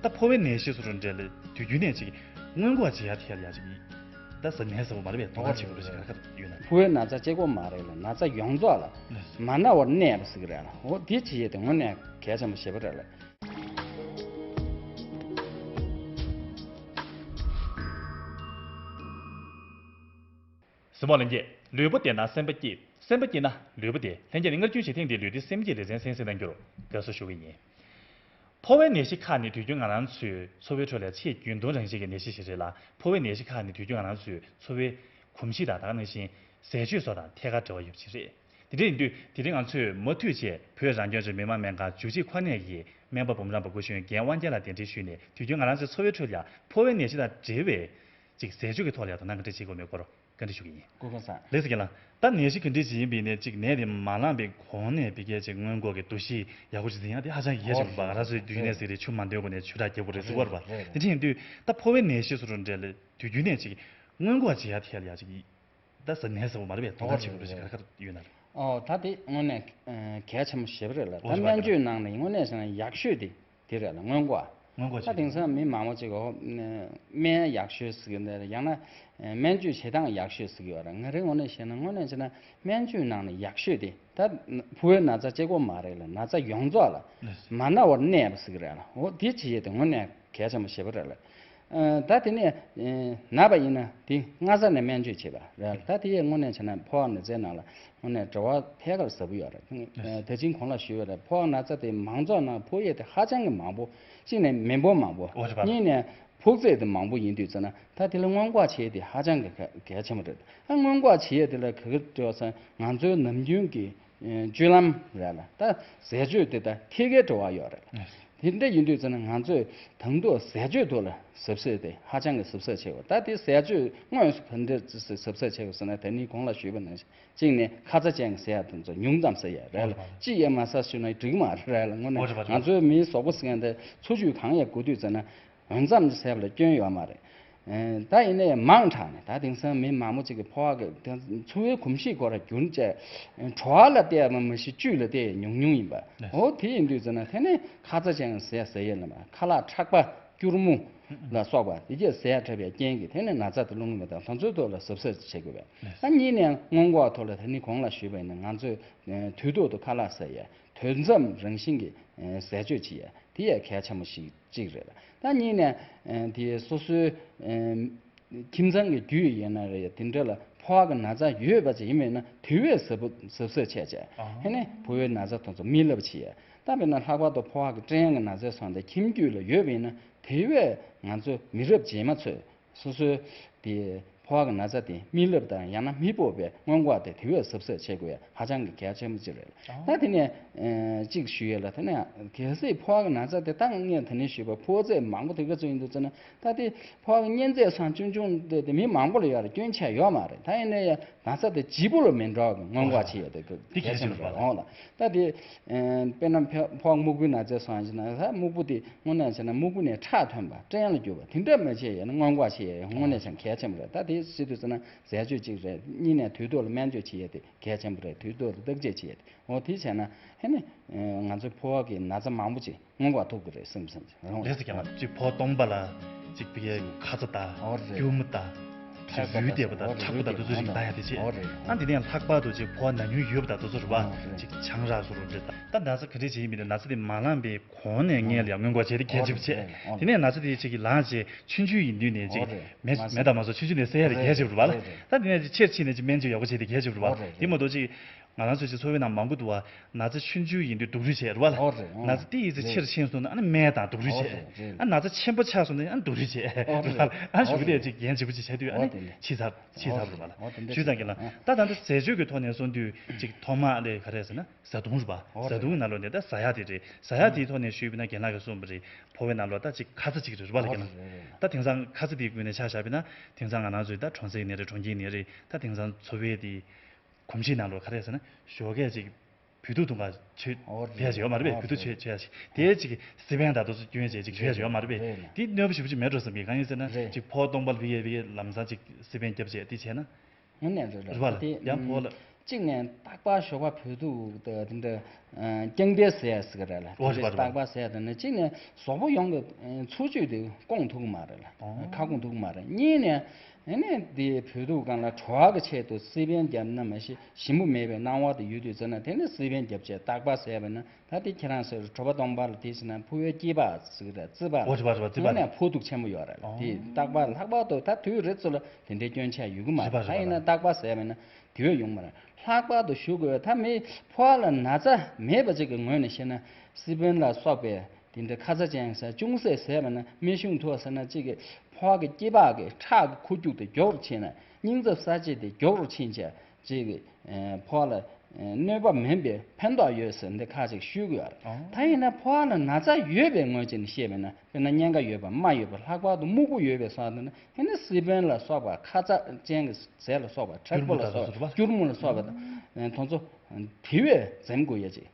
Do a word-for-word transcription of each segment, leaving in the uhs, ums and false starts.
ད་ཕོ་བའི་ནད་གཞི་སོགས་དང་འབྲེལ་ལ་དུས་རྒྱུན་ནས་ཅིག་སྔོན་འགོག་བྱེད་ཡ་ཐད་ལ་ཡ་ཅིག་ད་ཟ་ནས་ཟ་བོ་མ་རེད་པས། དོ་སྣང་བྱེད་དགོས་རེད་ཅིག་ག་ཁ་ཡོད་ན། ཕོ་བའི་ན་ཚ་གཅིག་པོ་མ་རེད་ལ། ན་ཚ་ཡོངས་རྫོགས་ལ་མ་ན་བར་གནས་པ་ཟེར་གི་རེད་ལ། འོ་དེ་བྱེད་ཡས་དེ་དངོས་གནས་གལ་ཆེན་པོ་ཞེ་པོ་རེད་ལ། གཟིགས་མོ་ལྷན་རྒྱས། ལུས་པོ་བདེ་ན་སེམས་པ་སྐྱིད། སེམས་པ་སྐྱིད་ན་ལུས་པོ་བདེ། ལྷན་རྒྱས་ནས་སྔར་རྒྱུན་བཞིན་ཐེངས་འདིའི་ལུས་བདེ་སེམས་སྐྱིད་ལེ་ཚན་གསན་གཟིགས་གནང་རྒྱུར་དགའ་བསུ་ཞུ་གི་ཡིན། ཕོ་བའི་ནད་གཞི་ཁག་ནི་དུས་རྒྱུན་ང་རང་ཚོའི་འཚོ་བའི་ཁྲོད་ལ་ཆེས་རྒྱུན་མཐོང་རང་བཞིན་གྱི་ནད་གཞི་ཞིག་རེད་ལ། ཕོ་བའི་ནད་གཞི་ཁག་ནི་དུས་རྒྱུན་ང་རང་ཚོའི་འཚོ་བའི་གོམས་གཤིས་དང་། ད་ག་ནང་བཞིན་ཟས་སྤྱོད་སོགས་དང་ཐད་ཀར་འབྲེལ་བ་ཡོད་པ་ཞིག་རེད། དེ་འདྲ་ཡིན་དུས་དེ་རིང་ང་ཚོས་མུ་མཐུད་བྱས་བོད་རང་སྐྱོང་ལྗོངས་མི་དམངས་སྨན་ཁང་བཅུ་གཅིག་ཁོ་ནས་ཀྱི་སྨན་པ་འབུམ་རམས་པ་སྐུ་གཞོན་རྒན་དབང་རྒྱལ་ལགས་གདན་འདྲེན་ཞུས་ནས། དུས་རྒྱུན་ང་རང་ཚོའི་འཚོ་བའི་ཁྲོད་ལ་ཕོ་བའི་ནད་གཞི་དང་འབྲེལ་བའི་ཅིག་ཟས་སྤྱོད་ཀྱི་ཐོག་ལ་ཡང་དོ་སྣང་ག་འདྲ་བྱེད་དགོས་མེད་སྐོར་བཀའ་འདྲི་ཞུ་གི་ཡིན། སྐུ་ཁམས་བཟང་། ལགས་སོ་རྒན་ལགས། ད་ནད་གཞི་ག་འདྲ་ཞིག་ཡིན་པ་ཡིན་ནའི་ཅིག་ནད་དེ་མ་ལངས་པའི་གོང་ནས་བི་གའི་ཅིག་སྔོན་འགོག་གི་འདུ་ཤེས་ཡག་པོ་ཞིག་འཛིན་ཡ་དེ་ཧ་ཅང་གི་གལ་ཆེན་པོ་རེད་པ། ང་རང་ཚོའི་དུས་ཡུན་ནས་ཟེར་རེད། ཆུ་མ་འདོན་དགོས་ནས་ཆུ་རགས་རྒྱག་དགོས་རེད་ཟེར་བ་རེད་པ། རེད་རེད། དེ་འདྲ་ཡིན་དུས་ད་ཕོ་བའི་ནད་གཞི་སོགས་དང་འབྲེལ་ལ་དུས་རྒྱུན་ནས་ཅིག་སྔོན་འགོག་བྱེད་ཡ་ཐད་ལ་ཡ་ཅིག་ད་ཟ་ནས་ཟ་བོ་མ་རེད་པས། དོ་སྣང་བྱེད་དགོས་རེད་ཅིག་ག་རེ་ག་རེ་ཡོད་ན་རེད། ཨོ་ད་དེ་དངོས་གནས་གལ་ཆེན་པོ་ཞེ་པོ་རེད་ལ། ད་ཨོ་ཞེ་པོ་སྨན་རེད། བཅོས་ནང་ནས་དངོས་གནས་བྱས་ན་ཡག་ཤོས་དེ་དེ་རེད་ལ། སྔོན་འགོག་སྔོན་འགོག་ད་བྱེད་དེང་དགོས། སང་མི་མང་པོ་ཅིག་གིས་ཨོ་སྨན་ཡག་ཤོས་ཟེར་གི་འདུག་ཡང་ན་སྨན་བཅོས་བྱེད་སྟངས་ཡག་ཤོས་ཟེར་གི་ཡོད་རེད། ང་རའི་ངོས་ནས་བཤད་ན་དངོས་གནས་བྱས་ན་སྨན་བཅོས་ནང་ནས་ཡག་ཤོས་དེ་ད་ཕོ་བའི་ན་ཚ་གཅིག་པོ་མ་རེད་ལ། ན་ཚ་ཡོངས་རྫོགས་ལ་ལགས་སོ། མ་ན་བར་གནས་པ་ཟེར་གི་རེད་ལ། འོ་དེ་བྱེད་ཡས་དེ་དངོས་གནས་གལ་ཆེན་པོ་ཞེ་པོ་རེད་ལ། ཨ་ད་དེ་ནས་ཨ་ན་པ་ཡིན་ན་དེ་སྔ་ས་ནས་སྨན་བཅོས་བྱེད་པ་རེད་ལ། ད་དེ་ཡས་དངོས་གནས་བྱས་ན་ཕོ་བ་ནད་རྩའི་ནང་ལ་དངོས་གནས་འབྲེལ་བ་ཐད་ཀར་ཟབ་པོ་ཡོད་རེད། ཨ་ད་ཅིང་གོང་ལ་ཞུས་པ་རེད། ཕོ་བ་ན་ཚ་དེ་མང་ཚོགས་ནང་ཕོག་ཡས་དེ་ཧ་ཅང་གི་མང་པོ། གཅིག་ནས་མི་འབོར་མང་པོ། ཨོ་རེད་པ། གཉིས་ནས་ཕོག་ཚད་དེ་མང་པོ་ཡིན་དུས་ཙ་ན་ད་དེ་ལ་སྔོན་འགོག་བྱེད་ཡས་དེ་ཧ་ཅང་གི་གལ་གལ་ཆེན་པོ་རེད། ཨ་སྔོན་འགོག་བྱེད་ཡས་དེ་ལ་ག་གི་འབྲེལ་བ་ཟེར་ན་ང་ཚོའི་ནམ་རྒྱུན་གྱི་ཨ་སྤྱོད་ལམ་རེད་ལ། ད་ཟས་སྤྱོད་དེ་དང་ཐད་ཀའི་འབྲེལ་བ་ཡོད་རེད། དེ་འདྲ་ཡིན་དུས་ཙ་ན་ང་ཚོས་དང་ཐོག་ཟས་སྤྱོད་ཐོག་ལ་གཟབ་གཟབ་དེ་ཧ་ཅང་གི་གཟབ་གཟབ་བྱེད་དགོས། ད་དེ་ཟས་སྤྱོད་དངོས་སུ་ག་འདྲ་གཟབ་གཟབ་བྱེད་དགོས་ཟེར་ན། དེ་ནི་གོང་ལ་ཞུས་པ་ནང་བཞིན་གཅིག་ནས་ཁ་ཚ་ཅན་གྱི་ཟས་ཡ་དེ་ཚོ་ཉུང་ཙམ་ཟ་ཡ་རེད་ལ། ཨོ་ཅི་ཡས་མ་ཟ་ཞུས་ན་འགྲིག་མ་རེད་ལ། དངོས་གནས་ཨོ་ཅི་པ་ཅི་པ། ང་ཚོའི་མིའི་གཟུགས་པོ་ཟེར་མཁན་དེ་འཚོ་བཅུད་གང་ཡང་དགོས་དུས་ཙ་ན་འོས་འཚམ་གྱི་ཟས་ལ་སྐྱོན་ཡོད་མ་རེད། ཨེ་ད་ཡིན་ནའི་མང་དྲགས་ནས་ད་དེང་སང་མི་མང་པོ་ཅིག་གི་ཕོ་བ་གི་དེ་འཚོ་བའི་གོམས་གཤིས་སྐོར་ལ་འགྱུར་བྱས། ཨེ་བྲོ་བ་ལ་བལྟས་པ་མ་གཞི་བཅུད་ལ་བལྟས་ཉུང་ཉུང་ཡིན་པ། ལགས། འོ་དེ་ཡིན་དུས་ཙ་ན་དེ་ནས་ཁ་ཚ་ཅན་གྱི་ཟས་ཟ་ཡས་ལ་མ་ཁ་ལག་ཁྲག་པ་སྐྱུར་མོ་ལ་སོགས་པ་དེ་གས་ཟ་ཡ་འཕྲད་པའི་རྐྱེན་གྱིས་དེ་ནས་ན་ཚ་དེ་སློང་གི་མེད། ད་དེ་ཚོའི་ཐོག་ལ་གཟབ་གཟབ་བྱེད་དགོས་པས། ལགས། ད་གཉིས་ནས་སྔོན་འགོག་ཐོག་ལ་དེ་ནི་གོང་ལ་ཞུས་པ་ཡིན་ན་ང་ཚོས་ཨེ་དུས་ཐོག་ཏུ་ཁ་ལག་ཟ་ཡས། དུས་མཚམས་རང་བཞིན་གྱི་ཨེ་ཟས་སྤྱོད་བྱེད་ཡས་དེ་ཡང་གལ་ཆེན་པོ་ཞིག་ཅིག་རེད། ད་གཉིས་ནས་ཨེ་དེ་སོ་སོའི་ཨེ་ཁྱིམ་ཚང་གི་རྒྱུད་ཡིན་ན་རེད། དེ་འདྲ་ལ་ཕོ་བ་གི་ན་ཚ་ཡོད་པ་ཅིག་ཡིན་པ་ཡིན་ན་དེ་བས་གཟབ་པོ་གཟབ་གཟབ་བྱས་བྱས། ཨ་ཧ། ཧེ་ནས་ཕོ་བའི་ན་ཚ་དེ་ཚོ་མི་སླེབས་བྱེད་ཡས། ད་དཔེར་ན་ལྷག་པར་དུ་ཕོ་བ་གི་སྐྲན་གྱི་ན་ཚ་སོགས་འདི་ཁྱིམ་རྒྱུད་ལ་ཡོད་པ་ཡིན་ན་དེ་བས་ང་ཚོ་མི་རབས་རྗེས་མ་ཚོས་སོ་སོའི་དེ་ཕོ་བ་གི་ན་ཚ་དེ་མི་སླེབས་དང་ཡང་ན་མི་ཕོག་པའི་སྔོན་འགོག་དེ་དེ་བས་གཟབ་གཟབ་བྱེད་དགོས་ཡ་ཧ་ཅང་གི་གལ་ཆེན་པོ་ཅིག་རེད། ཨོ། ད་དེ་ནས་ཨེ་གཅིག་ཞུ་ཡས་ལ། དེ་ནས་གལ་སྲིད་ཕོ་བ་གི་ན་ཚ་དེ་ད་ངས་དེ་ནས་ཞུས་པ་ཕོག་ཚད་མང་པོ་དེ་ག་ཚོད་ཡིན་འདུག་ཟེར་ན། ད་དེ་ཕོ་བ་གི་གཉན་ཚད་སོགས་ཆུང་ཆུང་དེ་དེ་མི་མང་པོ་ལ་ཡོད་རེད། སྐྱོན་ཆ་ཡོད་མ་རེད། ད་ཡིན་ན་ཡང་ན་ཚ་དེ་ལྗིད་པོ་ལ་མི་འགྲོ་བ་གི་སྔོན་འགོག་བྱེད་ཡས་དེ་གལ་ཆེན་པོ་རེད། འོང་ལ། ད་དེ་ཨེ་དཔེར་ན་ཕོ་བ་སྨུག་པོའི་ན་ཚ་སོགས་ཡིན་ན། ད་སྨུག་པོ་དེ་དངོས་གནས་བྱས་ན་སྨུག་པོ་ནས་ཁྲག་ཐོན་པ་སྐྲན་ལ་འགྱུར་བ་དེ་འདྲ་མ་བྱས་ཡས་ན་སྔོན་འགོག་བྱེད་ཡས་དངོས་གནས་བྱས་ན་གལ་ཆེན་པོ་རེད། ད་དེ་བྱེད་དུས་ཙ་ན་ཟས་སྤྱོད་གཅིག་རེད། གཉིས་ནས་དུས་ཐོག་ལ་སྨན་བཅོས་བྱེད་ཡས་དེ་གལ་ཆེན་པོ་རེད། དུས་ཐོག་ལ་བརྟག་དཔྱད་བྱེད་ཡས་དེ། འོ་དེ་བྱས་ན་ཧེ་ནས་ཨེ་ང་ཚོའི་ཕོ་བ་གི་ན་ཚ་མང་པོ་ཅིག་སྔོན་འགོག་ཐུབ་ཀྱི་རེད་བསམ་བསམ་གྱི་རང་། ལགས་སོ་རྒན་ལགས། ཅིག་ཕོ་སྟོང་པ་ལ་ཅིག་བི་ཡའི་ཁ་ཚ་དང་། ཨོ་རེད། སྐྱུར་མོ་དང་། ཅིག་ལུས་བདེ་བ་དང་ཁྲག་པོ་དང་དེ་ཚོ་ཅིག་ལྟ་ཡ་དེ་བྱས། ཨོ་རེད། ཨ་དེ་ནས་ལྷག་པར་དུ་ཅིག་ཕོ་བ་ན་མྱོང་ཡོད་པ་དང་དེ་ཚོ་རེད་པ། ཨོ་རེད། ཅིག་ཆང་རག་སོགས་རེད། ད་ད་ན་ཚ་ག་འདྲ་ཅིག་ཡིན་མིན་དེ་ན་ཚ་དེ་མ་ལངས་པའི་གོང་ནས་ངས་ལ་སྔོན་འགོག་བྱས་ཏེ་གལ་ཆེན་པོ་བྱས། ཨོ་རེད། དེ་ནས་ན་ཚ་དེ་ཅིག་གི་ལངས་རྗེས་ཆུང་ཆུང་ཡིན་དུས་ནས་ཅིག་ཨོ་རེད། མེ་མེ་དང་མ་སོགས་ཆུང་ཆུང་ནས་བསད་ཡ་དེ་གལ་ཆེན་པོ་རེད་པ། ཨོ་རེད། ད་དེ་ནས་ཅིག་ཆེར་ཕྱིན་ནས་ཅིག་སྨན་བཅོས་ཡག་པོ་བྱས་ཏེ་གལ་ཆེན་པོ་རེད་པ། ཨོ་རེད། དེ་མ་གཏོགས་ཅིག་ང་རང་ཚོ་ཅིག་འཚོ་བའི་ནང་མང་པོ་འདུག་པ། ན་ཚ་ཆུང་ཆུང་ཡིན་དུས་སྡུག་རུས་བྱས་རེད་པ། ཨོ་རེད། ཨོ། ན་ཚ་ཏོག་ཙམ་ཅིག་ཆེར་ཕྱིན་སོང་ན་ཨ་ནི་སྨན་དང་སྡུག་རུས་བྱས། ཨོ་རེད། རེད། ཨ་ན་ཚ་ཆེན་པོ་ཆགས་སོང་ན་ཨ་ནི་སྡུག་རུས་བྱས། ཨོ་རེད། རེད་པ། ཨ་ཨོ་ཞུ་གི་རེད། དེ་ཅིག་འགན་ལྗིད་པོ་ཅིག་བྱས་དུས་ཨ་ཨོ་ནི་དེ་ནས་ཕྱི་ཚར་ཕྱི་ཚར་རེད་པ་ལ། ཨོ་དེ་འདྲ་ཞུས་ཙང་རྒན་ལགས། ཨ་ད་ད་ལྟ་ཟས་སྤྱོད་ཀྱི་ཐོག་ནས་གསུངས་དུས་ཅིག་ཐོག་མ་ལས་ག་རེ་ཟེར་ན་བཟའ་བཏུང་རེད་པ། ཨོ་བཟའ་བཏུང་གི་ནང་ལོགས་ནས་ད་ཟ་ཡ་དེ་རེད། ཟ་ཡ་དེའི་ཐོག་ནས་ཞུས་པ་ན་རྒན་ལགས་ཀྱིས་གསུངས་པ་རེད། ཕོ་བའི་ནང་ལོགས་ད་ཅིག་ཁ་ཚ་ཅིག་རེད་པ་ལ། ཨོ་རྒན་ལགས། རེད་རེད། ད་དེང་སང་ཁ་ཚ་དེའི་ཀུན་ནས་ཆ་བཞག་པ་ཡིན་ན་དེང་སང་ང་རང་ཚོའི་ད་གྲོང་གསེབ་ནས་རེད། གྲོང་ཁྱེར་ནས་རེད། ད་དེང་སང་འཚོ་བའི་དེ་གོམས་གཤིས་ནང་ལོགས་ག་རེ་ཟེར་ན་ཞོགས་ཀས་ཅིག་བོད་ཐུག་འཐུང་ག་མཆོད་ཨོ་རེད། ཡ་ཅིག་ཡོད་མ་རེད་པས། ཨོ་བོད་ཐུག་རེད། མཆོད་མཆོད་ཡ་ཅིག་དེ་ཅིག་སི་པན་དང་དེ་ཚོ་སྐྱོན་བྱས་ཅིག་མཆོད་ཡ་ཅིག་ཡོད་མ་རེད་པས། རེད་ལ། དེ་གནོད་པ་ཞེ་པོ་ཅིག་མེད་འགྲོ་བསམ་གི། གང་ཡིན་ཟེར་ན་རེད། ཅིག་ཕོ་སྟོང་པ་ལ་བི་ཡས་བི་ཡས་ལམ་སང་ཅིག་སི་པན་བརྒྱབ་བྱས་དེ་བྱས་ན། དངོས་གནས་རེད་ལ། རེད་པ་ལ། དེ་ཡང་ཕོ་ལ། གཅིག་ནས་རྟག་པར་ཞོགས་པ་བོད་ཐུག་དེ་འདྲ་རྐྱང་འདེད་ཟེར་ཟེར་གི་རེད་ལ། འོ་རེད་པ། རྟག་པར་ཟེར་དེ་ནས་གཅིག་ནས་གཟུགས་པོ་ཡོངས་ཀྱི་འཚོ་བཅུད་དེ་སྐོང་ཐུབ་ཀྱི་མ་རེད་ལ། ཁ་སྐོང་ཐུབ་ཀྱི་མ་རེད། གཉིས་ནས་ཨ་ནི་དེ་བོད་ཐུག་སྒང་ལ་དྲོ་བ་གི་ཆེད་དུ་སི་པན་བརྒྱབ་ན་མ་གཞི་ཞིམ་པོ་མེད་པའི་སྣང་བ་དེ་ཡོད་དུས་ཙམ་ན། དེ་ནས་སི་པན་བརྒྱབ་བྱས་རྟག་པར་ཟས་པ་ན། ད་དེ་ཁྱེད་རང་ཚོས་དྲོ་པ་སྟོང་པ་ལ་དེ་བྱས་ན་ཕོ་བའི་སྐྱེས་པ་ཟེར་གི་རེད། རྩིས་པ། འོ་རེད་པ་རེད་པ། རྩིས་པ། དངོས་གནས་ཕོག་ཐུག་ཆེན་པོ་ཡོད་རེད་ལ། དེ་རྟག་པར་ལྷག་པར་དུ་ད་དུས་རེ་ཚོ་ལ་དེ་འདྲའི་སྐྱོན་ཆ་ཡོད་གི་མ་རེད། ད་ཡིན་ན་རྟག་པར་ཟས་པ་ན་དེ་བས་ཡོང་མ་རེད། ལྷག་པར་དུ་ཞུ་དགོས། ད་མི་ཕོ་བ་ལ་ན་ཚ་མེད་པ་ཅིག་གི་ངོས་ནས་བཤད་ན། སི་པན་ལ་སོགས་པའི་དེ་འདྲའི་ཁ་ཚ་ཅན་ཟས་ཅུང་ཟད་ཟས་པ་ན་སྨན་གཞུང་ཐོག་ཟེར་ན་གཅིག་གི་ཕོ་བ་གི་སྐྱེས་པ་གི་ཁྲག་གི་ཁུ་རྒྱུག་དེ་མགྱོགས་རུ་ཕྱིན་ནས་སྙིང་རྩ་གསར་བརྗེ་དེ་མགྱོགས་རུ་ཕྱིན་བྱས་ཅིག་གི་ཕོ་བ་ལ་གནོད་པ་མིན་པའི་ཕན་ཐོགས་ཡོད་ཟེར་འདི་ཁ་ཅིག་ཞུ་གི་ཡོད་རེད། ད་ཡིན་ན་ཕོ་བ་ལ་ན་ཚ་ཡོད་པའི་ངོས་ཅན་ནས་བཤད་པ་ན། དཔེར་ན་གཉན་ཁ་ཡོད་པ། རྨ་ཡོད་པ། ལྷག་པར་དུ་སྨུག་པོ་ཡོད་པའི་ས་དེ་ན་ཨ་ནི་སི་པན་ལ་སོགས་པ་ཁ་ཚ་ཅན་གྱི་ཟས་ལ་སོགས་པ། དྲེག་པོ་ལ་སོགས་པ། སྐྱུར་མོ་ལ་སོགས་པ་དང་། དེ་ཚོ་དེ་བས་འཛེམ་དགོས་ཡ་ཅིག་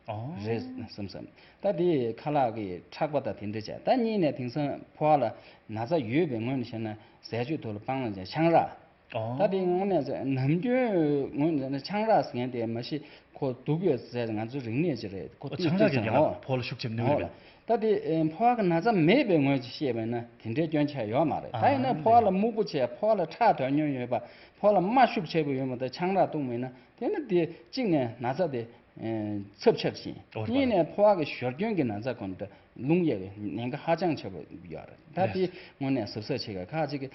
རེད་བསམ་བསམ། ད་དེ་ཁ་ལག་གི་ཁྲག་པ་དང་དེ་འདྲ་བྱས། ད་གཉིས་ནས་དེང་སང་ཕོ་བ་ལ་ན་ཚ་ཡོད་པའི་ངོས་ནས་བཤད་ན་ཟས་སྤྱོད་ཐོག་ལ་སྤང་བླང་བྱས་ཆང་རག་ད་དེ་དངོས་གནས་ནམ་རྒྱུན་ངོས་ནས་ཆང་རག་ཟེར་མཁན་དེ་མ་གཞི་ཁོ་སྡུག་ཡོད་ཟེར། ང་ཚོའི་རིག་གནས་ཅིག་རེད། ཁོ་ཆང་རག་གི་ཡང་ཕོ་ལ་ཤུགས་ཆེན་པོ་ནུས་རེད་པས། ད་དེ་ཕོ་བ་གི་ན་ཚ་མེད་པའི་ངོས་ཀྱི་བཤད་པས་ན་དེ་འདྲའི་སྐྱོན་ཆ་ཡོད་མ་རེད། ད་ཡིན་ན་ཕོ་བ་ལ་སྨུག་པོ་བྱས། ཕོ་བ་ལ་ཁྲག་དོན་སྙོམས་ཡོད་པ། ཕོ་བ་ལ་རྨ་ཤུགས་ཆེ་པོ་ཡོད་མ་ད་ཆང་རག་བཏུང་མེད་ན། དེ་ནི་དེ་གཅིག་ནས་ན་ཚ་དེ་ཚབས་ཆེར་ཕྱིན། གཉིས་ནས་ཕོ་བ་གི་ཞོར་སྐྱོན་གྱི་ན་ཚ་ཁོ་ན་རླུང་ཡས་ཀྱི་ཉེན་ཁ་ཧ་ཅང་ཆེ་བ་ཡོད་རེད། ད་དེ་དངོས་གནས་གཟབ་གཟབ་བྱེད་དགོས། ཁ་ཅིག་གི་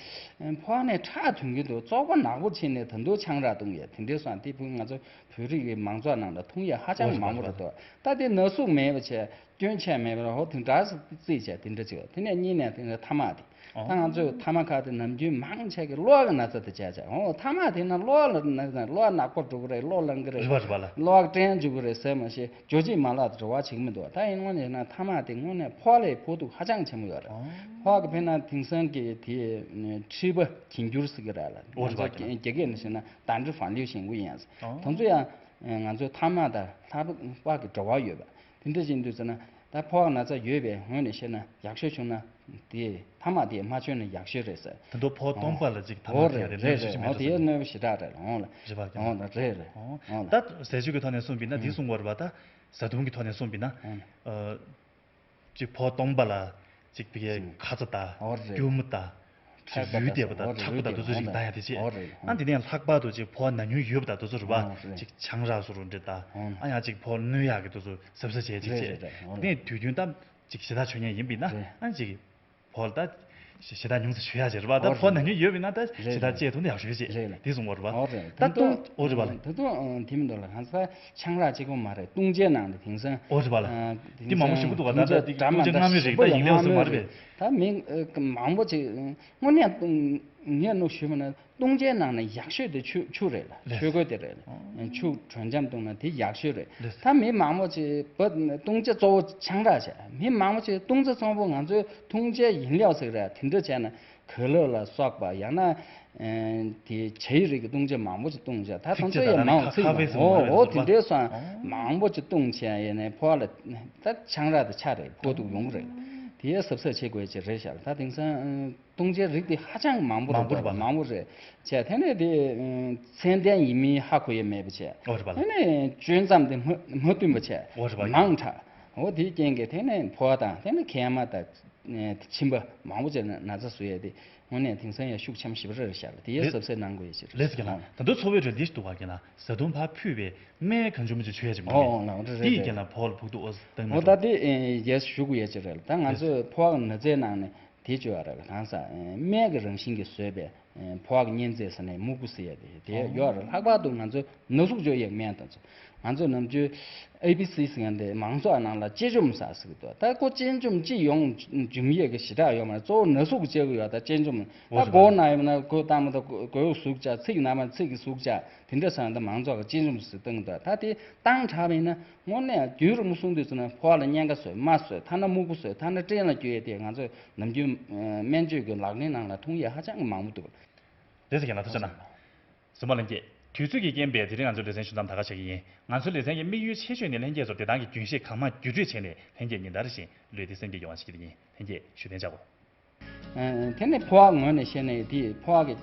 ཕོ་བ་ནས་ཁྲག་ཐོན་གྱི་འདུག་བཙོག་པ་ནག་པོ་ཕྱིན་ནས་ད་དུང་ཆང་རག་བཏུང་ཡས་དེ་འདྲའི་སོང་། དེ་ཕུ་ང་ཚོ་བོད་རིགས་ཀྱི་མང་ཚོགས་ནང་ལ་མཐོང་ཡས་ཧ་ཅང་མང་པོ་རེད་འདུག་ད་དེ་ན་ཟུག་མེད་པ་བྱས། སྐྱོན་ཆ་མེད་པར་ཧོ་དེ་འདྲ་རྩིས་བྱས་དེ་འདྲ་བྱེད། དེ་ནས་གཉིས་ནས་དེ་ནས་ཐ་མག་དེ། ད་ང་ཚོས་ཐ་མག་ཁ་དེ་ནམ་རྒྱུན་མང་ཆེ་གི་གློ་བ་གི་ན་ཚ་དེ་བྱས་བྱས། ཨོ་ཐ་མག་དེ་ན་གློ་བ་ལ་ན་གློ་བ་ནག་པོ་འགྲོ་གི་རེད། གློ་ལངས་གི་རེད། རེད་པ་རེད་པ་ལ། གློ་བ་སྐྲན་འཇུག་གི་རེད་ཟེར་མ་ཤེས། འཇོ་སྐྱེས་མ་ལག་དེ་བྲོ་བ་བྱེད་ཀྱི་མི་འདུག་ད་ཡིན་ངོ་ནས་ན་ཐ་མག་དེ་དངོས་གནས་ཕོ་ལས་ཕོག་ཐུག་ཧ་ཅང་ཆེན་པོ་ཡོད་རེད། ཕོ་གི་དཔེར་ན་དེང་སང་གི་དེ་མཁྲིས་པ་གྱེན་འགྱུར་ཟེར་གི་རེད་ལ། ང་ཚོ་རྒྱ་སྐད་ནས་བཤད་ན་ད་འདྲི་ཧྥང་ལིའུ་ཞེན་གུ་ཡན་ཟེར། དེ་ཚོ་ཡང་ང་ཚོའི་ཐ་མག་དང་ལྷག་པ་གི་འབྲེལ་བ་ཡོད་པ། དེ་འདྲ་བཞིན་དུ་ཟེར་ན། ད་ཕོ་བ་ན་ཚ་ཡོད་པའི་ངོས་ནས་བཤད་ན་ཡག་ཤོས་བྱུང་ན། དེ་ཐ་མག་དེ་མ་མཆོད་ན་ཡག་ཤོས་རེད་ཟེར། དེ་ཚོ་ཕོ་སྟོང་པ་ལ་ཅིག་ཐ་མག་ཨོ་དེ་རེད་ཡ་རེད་གནོད་ཤུགས་ཆེ་མེད་ཨོ་དེ་ཡ་གནོད་པ་ཞེ་དྲག་རེད་ལ་ཨོ་ལ། རེད་པ་རྒན་ཨོ་ལ་རེད་རེད་ཨོ་ལ། ད་ཟས་སྤྱོད་ཀྱི་ཐོག་ནས་གསུངས་པ་ཡིན་ན་དེ་གསུངས་པ་རེད་པ། ད་བཟའ་བཏུང་གི་ཐོག་ནས་གསུངས་པ་ཡིན་ན། ཅིག་ཕོ་སྟོང་པ་ལ་ཅིག་བི་གའི་ཁ་ཚ་དང་ཨོ་རེད་སྐྱུར་མོ་དང་། ཅིག་ལུས་བསྡད་པ་དང་ཁྲག་པ་དང་དེ་ཚོ་ཅིག་ད་ཡ་དེ་བྱས། ཨ་འདི་ནས་ལྷག་པར་དུ་ཅིག་ཕོ་ན་ཉུང་ཡོད་པ་དང་དེ་ཚོ་རེད་པ། ཅིག་ཆང་རག་བཟོ་རུ་འདྲེ་དང་ཨ་ཡང་ཅིག་ཕོ་གནོད་ཡག་གི་དེ་ཚོ་གཟབ་གཟབ་བྱས་ཅིག་བྱས། དེ་ནས་དུས་རྒྱུན་ད་ཅིག་ཞེ་དྲག་མཆོད་མཁན་ཡིན་པ་ཡིན་ན་ཨ་ཅིག་ཕོ་ལ་ད་ཞེ་དྲག་ཉུང་ཙམ་མཆོད་ཡག་བྱས་རེད་པ། ད་ཕོ་ན་ཉུང་ཡོད་པ་ཡིན་ན་ད་ཞེ་དྲག་བཅད་ཐུབ་ན་ཡག་ཤོས་བྱས་དེ་གསུངས་པ་རེད་པ། ད་ལྟ་ཨོ་རེད་པ། ད་ལྟ་ཨོ་རེད་པ་ལ། ད་ལྟ་དེ་མི་འདུག་ལ་གང་ས་ཆང་རག་གཅིག་པོ་མ་རེད། བཏུང་བྱའི་ནང་དུ་དེང་སང་ཨོ་རེད་པ་ལ། དེ་མང་པོ་ཞིག་འདུག་ག་ད་ལྟ་དེ་བཏུང་བྱ་སྔ་མོའི་རིགས་ད་ཡིན་ལེ་སུ་མ་རེད་པས། ད་མི་མང་པོ་ཅིག་དངོས་གནས་ངས་ནུ་ཞུས་པ་ན་བཏུང་བྱའི་ནང་ནས་ཡག་ཤོས་དེ་ཆུ་ཆུ་རེད་ལ། ཆོས་གོས་དེ་རེད་ལ། ཆུ་དྲོད་འཇམ་བཏུང་ན་དེ་ཡག་ཤོས་རེད། ད་མི་མང་པོ་ཅིག་བ་བཏུང་བྱ་གཙོ་བོ་ཆང་རག་བྱས། མི་མང་པོ་ཅིག་བཏུང་བྱ་གཙོ་བོ་ང་ཚོའི་བཏུང་བྱའི་ཡིན་ལེའོ་ཟེར་རེད། དེ་འདྲ་བྱས་ན་གོས་ལོག་ལ་སོགས་པ་ཡང་ན་དེ་ཇའི་རིགས་ཀྱི་བཏུང་བྱ་མང་པོ་ཅིག་བཏུང་བྱ། ད་ཁོང་ཚོ་ཡང་མང་ཚིག་ཨོ་དེ་འདྲའི་སོང་མང་པོ་ཅིག་བཏུང་བྱས་ཡིན་ནའི་ཕོ་བ་ལ་ད་ཆང་རག་དེ་ཆ་རེད། ཕོག་ཐུག་ཡོང་གི་རེད། དེ་ཡང་གཟབ་གཟབ་བྱེད་དགོས་ཅིག་རེད་ཤག་ད་དེང་སང་། བཏུང་བྱའི་རིགས་དེ་ཧ་ཅང་མང་པོ་རེད། མང་པོ་རེད་པ། མང་པོ་རེད་བྱས། དེ་ནས་དེ་ཚད་ལྡན་ཡིན་མིན་ཧ་གོ་ཡས་མེད་པ་བྱས། ཨོ་རེད་པ་ལ། དེ་ནས་སྤྱོད་མཚམས་དེ་མ་མ་བསྟུན་པ་བྱས། ཨོ་རེད་པ་ལ། མང་དྲགས། འོ་དེའི་རྐྱེན་གྱིས་དེ་ནས་ཕོ་བ་དང་དེ་ནས་མཁལ་མ་དང་མཆིན་པ་མང་པོ་བྱས་ན་ན་ཚ་བཟོ་ཡས་དེ་དངོས་གནས་དེང་སང་ཡང་ཤུགས་ཆེན་པོ་ཞེ་པོ་རེད་ཤག་དེ་ཡས་ལེ་གཟབ་གཟབ་གནང་དགོས་ཡས་ཅིག་རེད། ལེ་ཟེར་གྱི་ན་ད་དུང་འཚོ་བའི་ཁྲོད་འདི་ཞིག་འདུག་པ་རྒན་ལགས། བཟའ་བཏུང་ཕར་ཕུད་པའི་སྨན་གང་བྱུང་མི་བྱུང་མཆོད་ཡས་ཅིག་མི་འདུག་ཨོ་ཨོ་ལགས་འདི་རེད། དེ་ཡི་རྒན་ལགས་ཕོ་བ་ལ་ཕོག་ཐུག་ཨོ་བཏང་ན་འོ་ད་འགྲོ། དེ་ཡས་ཞུ་དགོས་ཡས་ཅིག་རེད་ལ། ད་ང་ཚོས་ཕོ་བ་ན་ཚའི་ནང་ནས། དེ་བཅོས་ཡ་རེད། གང་ཟག་སྨན་གྱི་རང་བཞིན་གྱིས་བཟོས་པའི་ཕོ་བ་གི་གཉན་ཚད་ཟེར་ནས་སྨུག་པོ་ཟེར་ཡ་དེ་དེ་ཡོད་རེད། ལྷག་པར་དུ་ང་ཚོ་ན་ཟུག་བཅོས་ཡའི་སྨན་དང་ཚོ། ང་ཚོ་ནམ་རྒྱུན་ཨེ་བི་སི་ཟེར་མཁན་དེ་མང་ཚོགས་ནང་ལ་གཅེས་འཇོམས་ཟེར་ཟེར་གི་འདུག་ད་ཁོ་གཅེས་འཇོམས་ཅི་ཡོང་འཇུམ་ཡས་ཀྱི་ཞེ་དྲག་ཡོད་མ་རེད། གཙོ་བོ་ན་ཟུག་བཅོས་གི་ཡོད། ད་གཅེས་འཇོམས་ད་མགོ་ན་ཡོད་ན་མགོ་བཏང་མ་ཐུབ་མགོ་ཡུ་ཟུག་བྱ། ཚིགས་ན་མ་ཚིགས་ཀྱི་ཟུག་བྱ། དེ་འདྲ་ཚང་ད་མང་ཚོགས་ཀྱི་གཅེས་འཇོམས་སུ་བཏང་འདུག་ད་དེ་བཏང་དྲགས་པ་ཡིན་ན་དངོས་གནས་རྒྱུན་རིང་པོ་སོང་དུས་ཙམ་ན་ཕོ་བ་ལ་གཉན་ཁ་བཟོས། རྨ་བཟོས། ཐ་ན་སྨུག་པོ་བཟོས། ཐ་ན་སྐྲན་ལ་སྐྱོ་ཡས་དེ་ང་ཚོས་ནམ་རྒྱུན་སྨན་བཅོས་ཀྱི་ལག་ལེན་ནང་ལ་འཐུང་ཡས་ཧ་ཅང་གི་མང་པོ་འདུག་ལགས་སོ་རྒན་ལགས་ཐུགས་རྗེ་གནང་། གཟིགས་མོ་ལྷན་རྒྱས། དུས་ཚོད་ཀྱི་རྐྱེན་པས་དེ་རིང་ང་ཚོའི་ལེ་ཚན་ཞུ་མཚམས་ད་ག་ཆགས་ཀྱི་ཡིན། ང་ཚོའི་ལེ་ཚན་གྱི་དམིགས་ཡུལ་ཆེ་ཤོས་ནི་ལྷན་རྒྱས་ཚོར་བདེ་ཐང་གི་རྒྱུན་ཤེས་གང་མང་བརྒྱུད་སྤྲོད་བྱས་ནས་ལྷན་རྒྱས་ཉིན་ལྟར་བཞིན་ལུས་བདེ་སེམས་བདེ་ཡོང་བ་བྱེད་ཀྱི་ཡིན། ལྷན་རྒྱས་བཞུགས་གདན་འཇགས་དགོས། ཨ་དེ་ནི་ཕོ་བ་ངོས་ནས་བཤད་ན་དེ་ཕོ་བ་གི་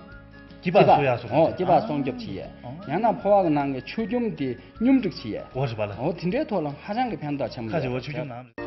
སྐྱི་པགས་གསོ་ཡག་སོགས་ཨོ་སྐྱི་པགས་སྲུང་སྐྱོབ་བྱེད་ཡས། ཨོ། ཡང་ན་ཕོ་བ་གི་ནང་གི་ཆུ་རྒྱུམ་དེ་སྙོམས་སྒྲིག་བྱེད་ཡས། ཨོ་རེད་པ་ལགས། ཨོ་དེ་འདྲའི་ཐོག་ལ་ཧ་ཅང་གི་ཕན་ཐོགས་ཆེན་པོ་ཁ་ཅིག་ཡོད་ཨོ་ཆུ་རྒྱུམ་ནང་།